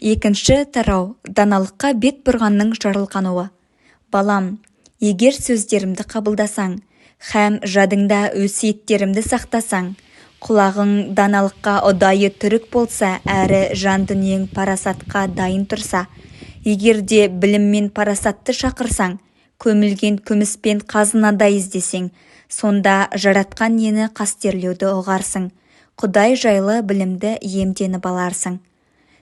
Екінші тарау. Даналыққа бет бұрғанның жарылқануы. Балам, егер сөздерімді қабылдасаң, һәм жадыңда өсиеттерімді сақтасаң, құлағың даналыққа ұдайы түрік болса әрі жан дүниең парасатқа дайын тұрса, егер де білім мен парасатты шақырсаң, көмілген күміс пен қазынадай іздесең, сонда Жаратқан Иені қастерлеуді ұғарсың, Құдай жайлы білімді иемденіп аларсың.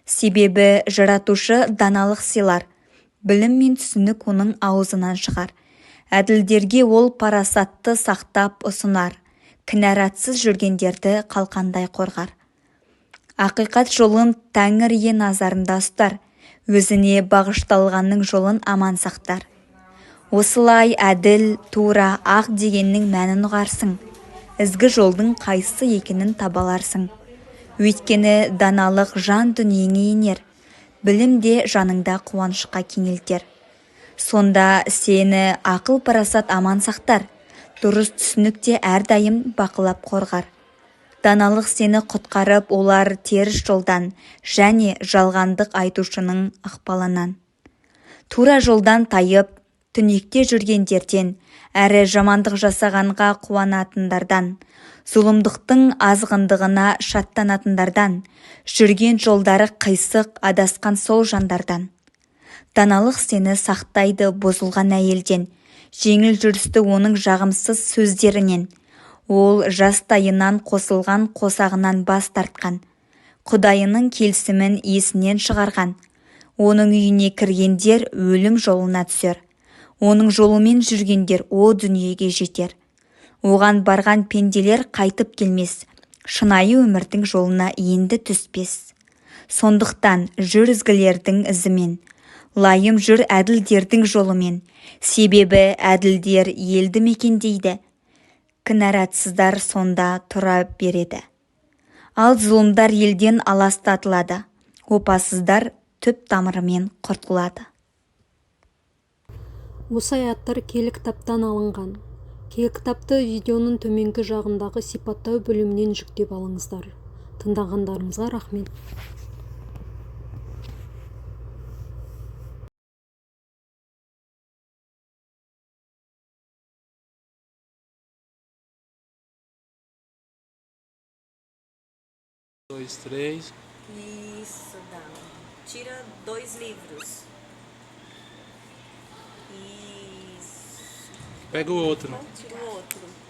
Себебі Жаратушы даналық сыйлар, білім мен түсінік оның аузынан шығар. Әділдерге ол парасатты сақтап ұсынар, кінәратсыз жүргендерді қалқандай қорғар. Ақиқат жолын Тәңір Ие назарында ұстар, өзіне бағышталғанның жолын аман сақтар. Осылай әділ, тура, ақ дегеннің мәнін ұғарсың, ізгі жолдың қайсысы екенін табаларсың. Өйткені даналық жан дүниеңе енер, білім де жаныңда қуанышқа кеңелтер. Сонда сені ақыл парасат аман сақтар, дұрыс түсінік те әрдайым бақылап қорғар. Даналық сені құтқарып, олар теріс жолдан және жалғандық айтушының ықпалынан. Тура жолдан тайып, түнекте жүргендерден, әрі жамандық жасағанға қуанатындардан, зұлымдықтың азғындығына шаттанатындардан, жүрген жолдары қисық адасқан сол жандардан. Даналық сені сақтайды бұзылған әйелден, жеңіл жүрісті оның жағымсыз сөздерінен. Ол жастайынан қосылған қосағынан бас тартқан, Құдайының келісімін есінен шығарған. Оның үйіне кіргендер өлім жолына түсер, оның жолымен жүргендер о дүниеге жетер. Оған барған пенделер қайтып келмес, шынайы өмірдің жолына енді түспес. Сондықтан жүр ізгілердің ізімен, лайым жүр әділдердің жолымен. Себебі әділдер елді мекендейді, кінәратсыздар сонда тұра береді. Ал зұлымдар елден аластатылады, опасыздар түп тамырымен құртылады. Осы аяттар киелі кітаптан алынған. Киелі кітапты видеоның төменгі жағындағы сипаттау бөлімінен жүктеп алыңыздар. Тыңдағандарыңызға рахмет. 2, 3. Isso, dá. Tira 2 livros. Isso. Pega o outro. Tira o outro.